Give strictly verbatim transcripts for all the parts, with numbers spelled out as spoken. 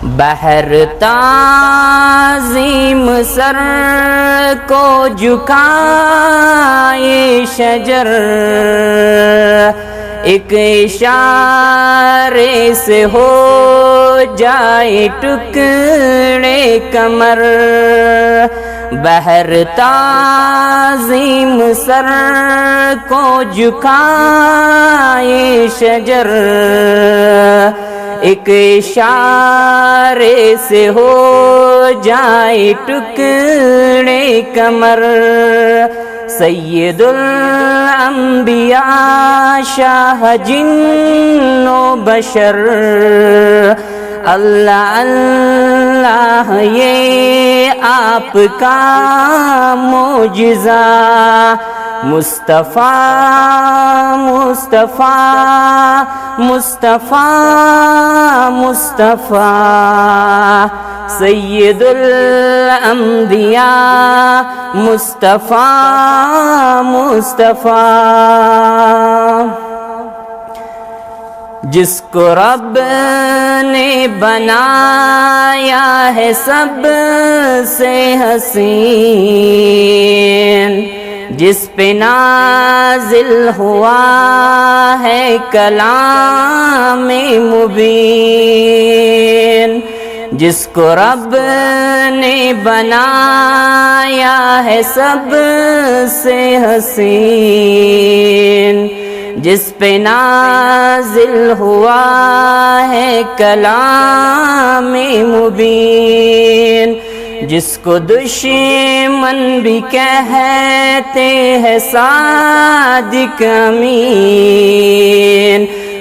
بحر تعظیم سر کو جھکائے شجر، ایک اشارے سے ہو جائے ٹکڑے قمر۔ بحر تعظیم سر کو جھکائے شجر، ایک اشارے سے ہو جائے ٹکڑے قمر۔ سید الانبیاء شاہ جن و بشر، اللہ اللہ یہ آپ کا معجزہ۔ مصطفیٰ، مصطفیٰ، مصطفیٰ، مصطفیٰ، سید الانبیاء، مصطفیٰ، مصطفیٰ۔ جس کو رب نے بنایا ہے سب سے حسین، جس پہ نازل ہوا ہے کلام مبین، جس کو رب نے بنایا ہے سب سے حسین، جس پہ نازل ہوا ہے کلام مبین، جس کو دشمن بھی کہتے ہیں صادق امین۔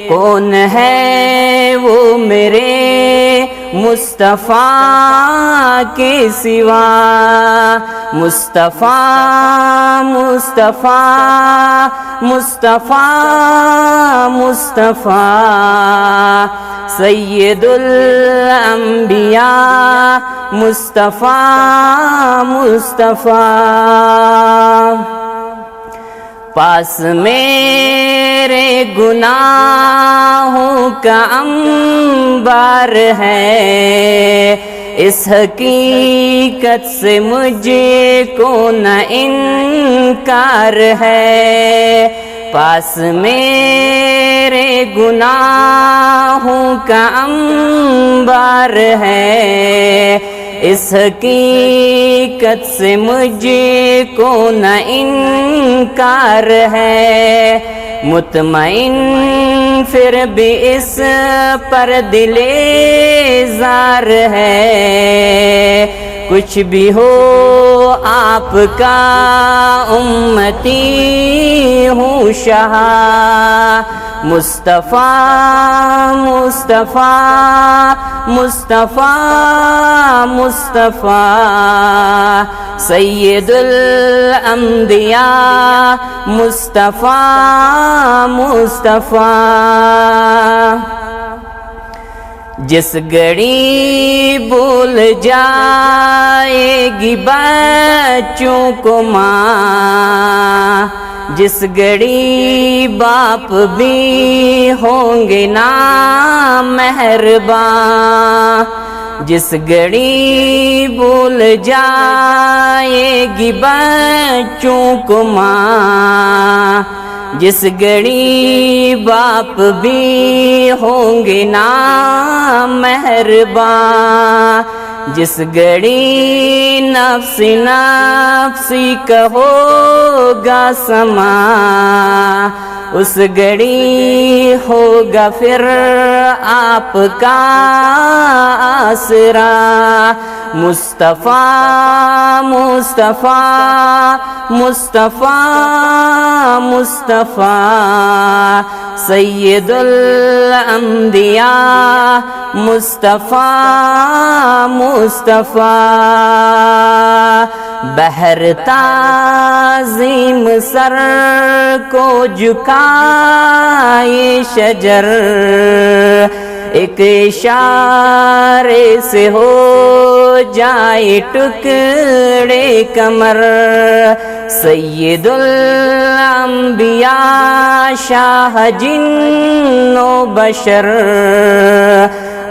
کون ہے وہ میرے مصطفیٰ کے سوا؟ مصطفیٰ، مصطفیٰ، مصطفیٰ، مصطفیٰ، سید الانبیاء، مصطفیٰ، مصطفیٰ۔ پاس میرے گناہوں کا انبار ہے، اس حقیقت سے مجھ کو نہ انکار ہے۔ پاس میرے گناہوں کا انبار ہے، اس حقیقت سے مجھ کو نہ انکار ہے۔ مطمئن پھر بھی اس پر دل زار ہے، کچھ بھی ہو آپ کا امتی ہوں شاہ۔ مصطفیٰ، مصطفیٰ، مصطفیٰ، مصطفیٰ، سید الانبیاء، مصطفیٰ، مصطفیٰ۔ جس گھڑی بھول جائے گی بچوں کو ماں، جس گھڑی باپ بھی ہوں گے نامہرباں، جس گھڑی بھول جائے گی بچوں کو ماں، جس گھڑی باپ بھی ہوں گے نامہرباں، جس گھڑی نفس نفسی کا ہوگا سما، اس گھڑی ہوگا پھر آپ کا آسرا۔ مصطفیٰ، مصطفیٰ، مصطفیٰ، مصطفیٰ، سید الانبیاء، مصطفیٰ، مصطفیٰ۔ بحر تعظیم سر کو جھکائے شجر، ایک اشارے سے ہو جائے ٹکڑے قمر۔ سید الانبیاء شاہ جن و بشر،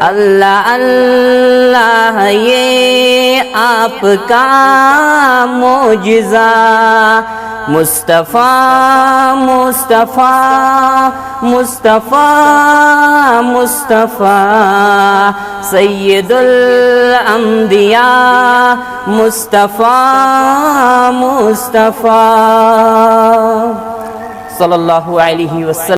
اللہ اللہ، یہ آپ کا معجزہ، مصطفیٰ، مصطفیٰ، مصطفیٰ، مصطفیٰ، سید الانبیاء، مصطفیٰ، مصطفیٰ، صلی اللہ علیہ وسلم۔